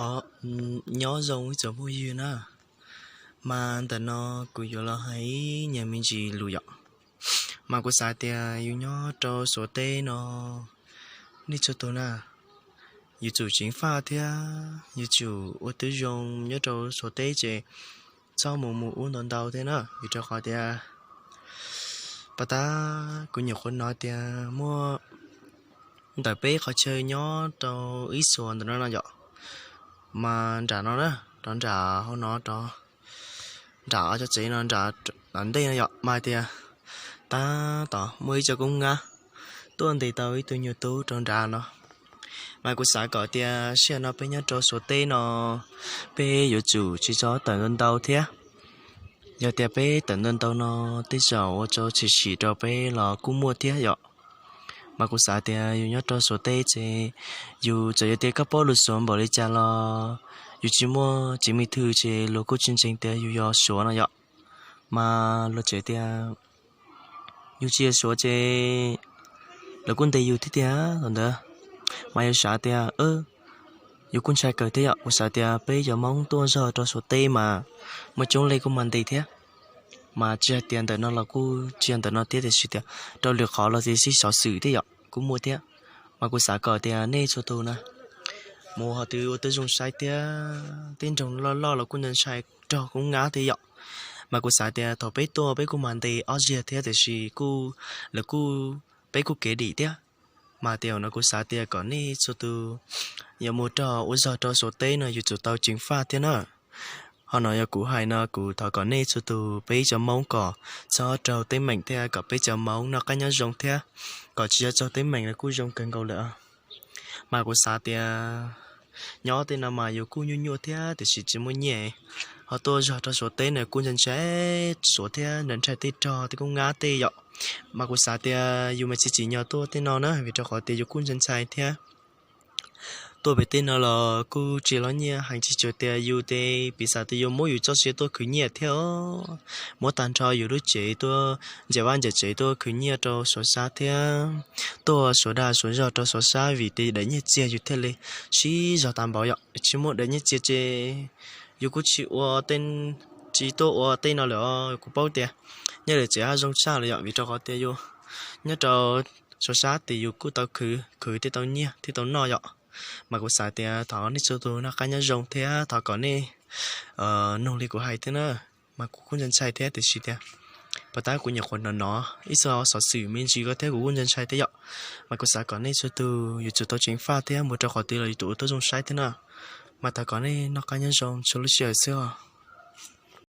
Os, nyob zoo ib tsoom phooj ywg na, mas ntawm no kuv yuav los hais ib nyuag me ntsis lus yom. Mas kuv xav tias yus nyob rau Suav teb no, nej txhua tus na, yus tsum ceev faj thiab yus tsum ua tib zoo nyob rau Suav teb ces txhob mus mus ub ntau ntau thiab na, vim rau qhov tias pas tab kuv nyuam qhuav hnov tias muaj ntawm peb qhov chaw nyob rau ib xuas ntawm no no yom, mas nram no na, rov nram hauv no rov nram cov tsev no nram ntej no yom, mas hais tias tab tom muaj ib co koob ngab tuaj ntes tau ib tug nyuag tub rau nrad no. Mas kuv xav kom tias sij hawm no peb nyob rau Suav teb no, peb yuav tsum tsis txhob tawm ntau ntau thiab. Yog tias peb tawm ntau ntau no tej zaum ua rau tshwm sim rau peb los kuj muaj thiab yom. Mas kuv xav tias yus nyob rau Suav teb ces yus txawm yog tias koj paub lus Suav npaum li cas los yus tsis muaj tsev me thw ces luag kuj tsis ntseeg tias yus yog Suav no yom. Mas luag tseem tias yus tsis yog Suav ces lawv kuj ntes yus thiab tiag thaum ntawd. Mas yus xav tias yus kuj ntshai kawg thiab yom, kuv xav tias peb cov Hmoob tuaj zog rau Suav teb mas muaj coob leej kuj mag ntes thiab. Mas tsis hais tias ntawm no los kuj tsis yog ntawm no thiab tiam sis tias rau lwm qhov los tsis xij xov xwm thiab yom kuj muaj thiab. Mas kuv xav kom tias nej txhua tus na mus ho twb ua tib zoo saib thiab, tej nroog loj loj los kuj ntshai raug koob ngab thiab yom. Mas kuv xav tias thaum peb tuaj peb kuj mag ntes ob zaug thiab tiam sis kuj, lawv kuj, peb kuj kev dim thiab. Mas tias no kuv xav tias kom nej txhua tus yuav mus rau ua zog rau Suav teb no yus tsum tau ceev faj thiab na. Ho no yog kuv hais no kuv thov kom nej txhua tus peb cov Hmoob kom txhob raug teeb meem thiab kom peb cov Hmoob noj qab nyob zoo thiab, kom tsis yog raug teeb meem los kuj zoo kawg nkaus lawm. Mas kuv xav tias nyob tej no mas yus kuj nyuaj nyuaj thiab tiam sis tsis muaj nyiaj, ho tuaj zog rau Suav teb no kuj ntshai ntshai Suav thiab ntshai ntshai tej rog tej koob ngab tej yom. Mas kuv xav tias yus mas tsis tsim nyog tuaj tej no na vim rau qhov tias yus kuj ntshai ntshai thiab. Tuaj pem tej no los kuj tsis loj nyiaj heev tsis tsuas tias yus tes piv xam tias yus muab yus txoj sia tuaj khwv nyiaj thiab, muab tag nrho yus lub tsev tuaj ncaim vaj ncaim tsev tuaj khwv nyiaj rau Suav sab thiab, tuaj Suav dag Suav zog rau Suav sab vim tias daim nyiaj txiag yus thiaj li sib zog tas npaum yom. Tsis muaj daim nyiaj txiag ces yus kuj tsis ua, tsis tuaj ua tej no lawm os. Kuv paub tias nyob lawm tsev haj zoo tshaj lawm yom vim rau qhov tias yus nyob rau Suav sab tes yus kuj tau khwv khwv thiaj tau nyiaj thiaj tau noj yom. Mas kuv xav tias thov nej txhua tus noj qab nyob zoo thiab thov kom nej nug li kuv hais thiab na. Mas kuv kuj ntshai ntshai thiab tiam sis tias pas tab kuv nyuam qhuav hnov hnov ib txoj xov xwm me ntsis ko thiab kuv kuj ntshai ntshai thiab yom. Mas kuv xav kom nej txhua tus yus tsum tau ceev faj thiab mus rau qhov twg los yus tsum ua tib zoo saib thiab na. Mas thov kom nej noj qab nyob zoo txhua lub sij hawm xwb os.